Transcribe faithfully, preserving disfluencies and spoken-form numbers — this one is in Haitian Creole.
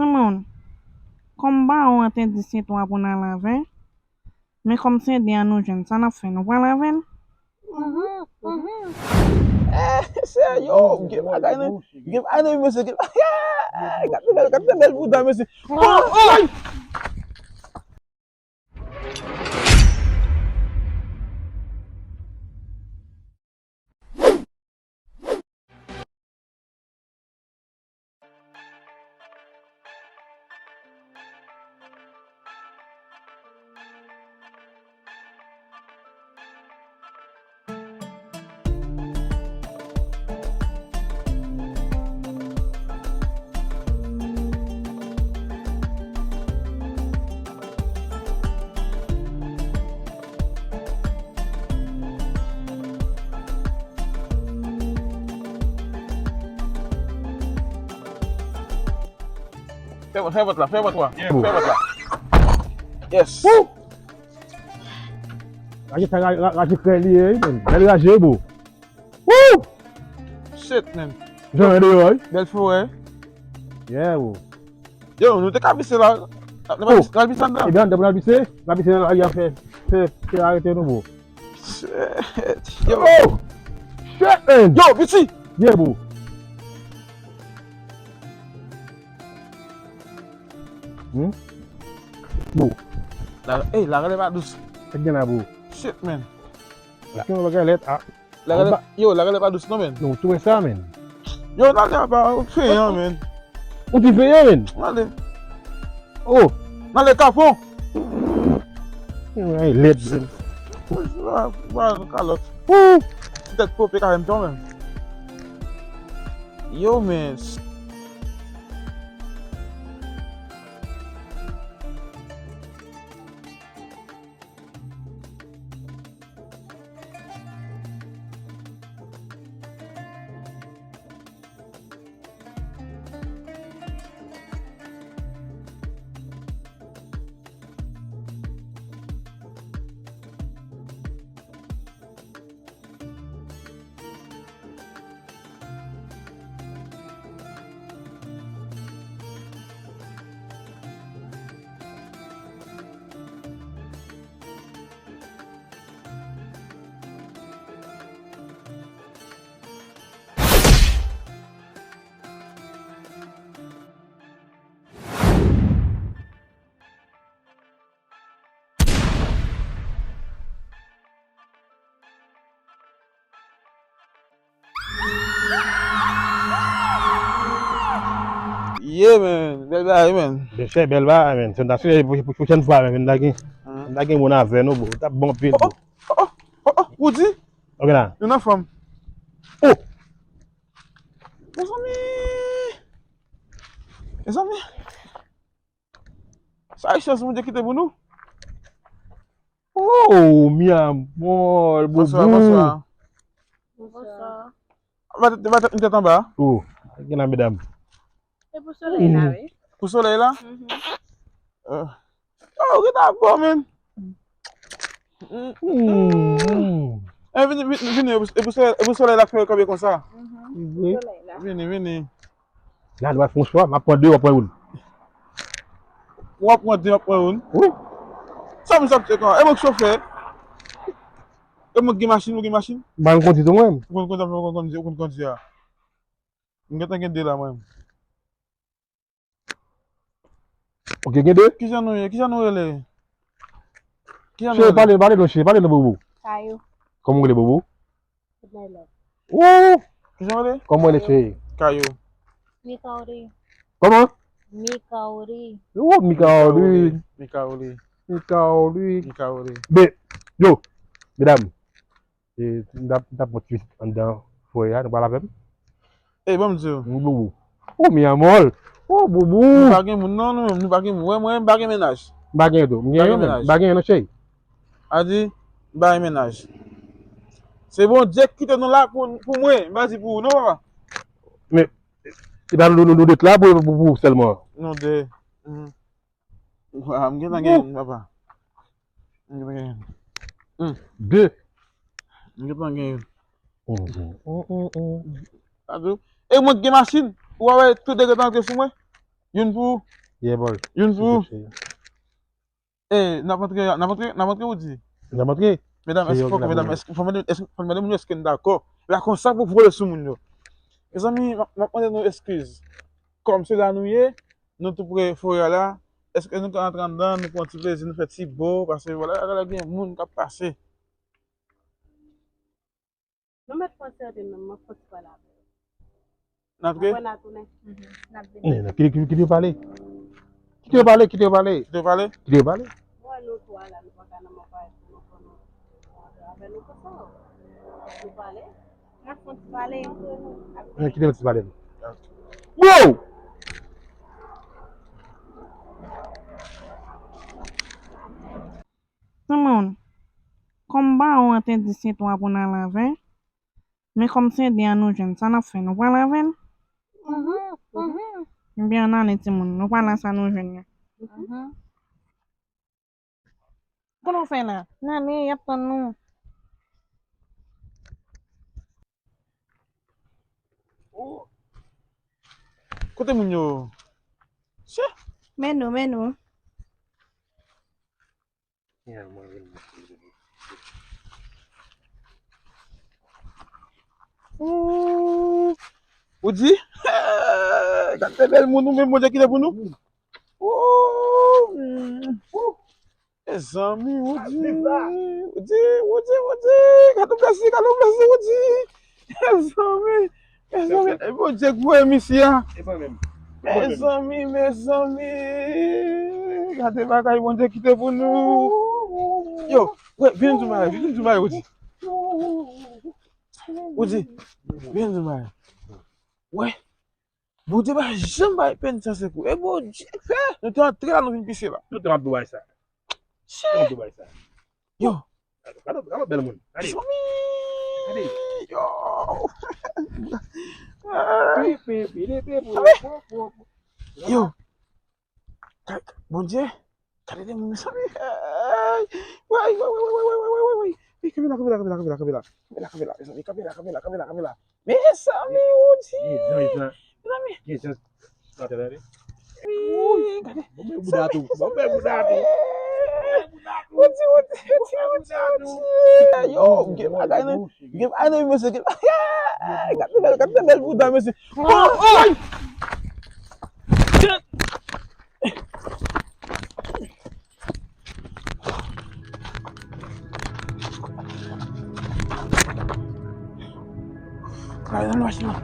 Timoun, kòm bawon an te di se twa pou n al avè l, men kòm se de an nou jwenn, sa n ap fè, nou pral avè l? Eh, sèyo, gen bagay nan, gen bagay nan, mesye, gen bagay. Gade bèl, gade bèl bouda, mesye. Oh, oh! Fè pòt, fè pòt la, fè pòt la. Yeah, bro. Fè pòt la. Yes. Woo! Raje sa, ra-, ra-, raje krèy li ye, wi, men. Bèl raje, wi, bro. Woo! Shit, man. Jan deyò, wi. Bèl forè. Yeah, bro. Yo, nou te ka pise la. Nou pa pise, nou pise anndan. Ebyen, anndan pou n al pise, n al pise nan lari a fè, fè, fè arete nou, bro. Shit. Yo. Oh! Shit, man! Yo, piti! Yeah, bro. Hmm? Bro. La, ey, la rale pa dous. Sa k gen la, bro? Shit, man. Sa k gen bagay lèt, ah. La rale, yo, la rale pa dous non, men. Non, tou wè sa, men. Yo, n ale apa, ou feyan, men. Ou di feyan, men? N ale. Oh. N ale kapon. Ay, lèd, men. Wa, wa, kalòt. Woo! Ti tèt pope ka fè m pè, men. Yo, men. Yeah, man. Bèl bagay, man. Bèl, se bèl bagay, man. Se ta sou pou, pou pwochèn fwa, man. N ta gen, n ta gen moun avè nou, bro. T ap bon anpil, bro. Oh, oh, oh, oh, Roody. Ok, la. Youn anfòm. Oh! Mezanmi! Mezanmi! Sa richès Bondye kite pou nou. Oh, mi amor, boubou. Bonswa, bonswa. Bonswa. Ba tèt, ba tèt, tèt anba. Oh, gen la, medam. E pou solèy la, wi. Pou solèy la? Mhm. Euh. Oh, ou gen ta bon, men. Mm. Eh, vini, vini, vini, e pou, e pou solèy, e pou solèy la fè kanpe konsa. Mhm. Wi. Solèy la. Vini, vini. La, nou al François, m ap pran de, w ap pran youn. W ap pran de, m ap pran youn. Wi. Sa moun sa ap fè kòman? E mwen k chofè. E mwen k gen machin, ou gen machin? M pa konn kondui tou, mwen. Ou konn kondui, ou konn kondui, ou konn kondui a. M gentan gen de la, mwen. Ok, gen de? Kijan nou ye? Kijan nou rele? Kijan nou rele? Cheri, pale, pale non, cheri, pale non, boubou. Kayou. Kòman w rele, boubou? Good night, love. Woo! Kijan w rele? Kòman w rele, cheri? Kayou. Mikaori. Kòman? Mikaori. Oh, Mikaori. Mikaori. Mikaori. Mikaori. Be, yo, medam, e, m t ap, m t ap pran ti vizit anndan forè a, nou pral avè m? Ey, ban m di w. Wi, boubou. Oh, mi amor. Oh, boubou. Nou pa gen moun, non, nou menm, nou pa gen moun. Wè, mwen, m pa gen mennaj. M pa gen tou. M gen yon, men m pa gen yon, non, cheri. A di, m pa gen mennaj. Se Bondye ki kite nou la pou, pou mwen, m pa di pou ou, non, papa. Men, e pa nou, nou, nou de t la pou, pou, pou ou sèlman? Nou de. Mhm. Wa, m gentan gen youn, papa. M gentan gen youn. Hmm. De. M gentan gen youn. Mhm. Sa di w? E mwen ki gen machin, ou pa wè tout de gentan antre sou mwen? Youn pou ou? Yeah, boy. Youn pou ou? Eh, n ap antre, n ap antre, n ap antre, ou di? N ap antre? Medam, èske, fòk, medam, èske, fò mande, èske, fò mande moun yo èske n dakò. La konsa pou vole sou moun yo. Mezanmi, m ap, m ap mande nou eskiz. Kòm se la nou ye, nou tou pre forè a la, èske nou ka antre anndan, nou pran ti plezi, nou fè ti bo, paske vwala, la, la gen moun k ap pase. Nou mèt pran sèten menm, mwen fòk pale avè yo. N ap re? Apre n a tounen. Mhm. N ap vini. Eh, kite, kite, kite yo pale. Kite yo pale, kite yo pale. Kite yo pale? Kite yo pale. Mwen, nou twa la, nou pa ka nan mwen pale pou nou pran nou. Avè nou konsa. Nou pale. N ap fè yon ti pale. Eh, kite yon ti pale. Bro! Timoun, kòm bawon an te di se twa pou n al avè, men kòm se de an nou jwenn, sa n ap fè? Nou pral avè l? Mhm, mhm. Ebyen, ann ale, timoun, nou pral nan sa nou jwenn nan. Mhm. Kòman w fè la? N ale, y ap tann nou. Oh. Kote moun yo? Che! Men nou, men nou. Ooh. Ou di? Gade bèl moun ou menm, Bondye kite pou nou. Ooh. Mezanmi, ou di, ou di, ou di, ou di, gade blesi, gade blesi, ou di. Mezanmi, mezanmi, e Bondye k voye misye a. E mwen menm. Mezanmi, mezanmi, gade bagay Bondye kite pou nou. Yo, wè, vin di m bagay, vin di m bagay, ou di. Ou di, vin di m bagay. Wè, Bondye pa janm bay pèn sa se kou. E Bondye k fè. Nou te antre la, nou vin pise la. Nou te ap Dubai sa. Che. Nou Dubai sa. Yo. Gade, gade, gade bèl moun. Gade. Gade. Yo. Pi, pi, pi, pi, pi, pi, pi. Yo. Ka-, Bondye, gade de moun sa, wi. Ay, way, way, way. Wi, kanpe la, kanpe la, kanpe la, kanpe la, kanpe la. Kanpe la, kanpe la, mezanmi, kanpe la, kanpe la, kanpe la. Mezanmi, ou di. Mezanmi. Mezanmi. Wi, gade. Bon, men bouda tou. Bon, men bouda tou. Ou di, ou di, ou di, ou di, ou di. Yo, gen bagay nan, gen bagay nan, mesye, gen bagay. Gade bèl, gade bèl bouda, mesye. Oh, oh! Kay nan machin nan.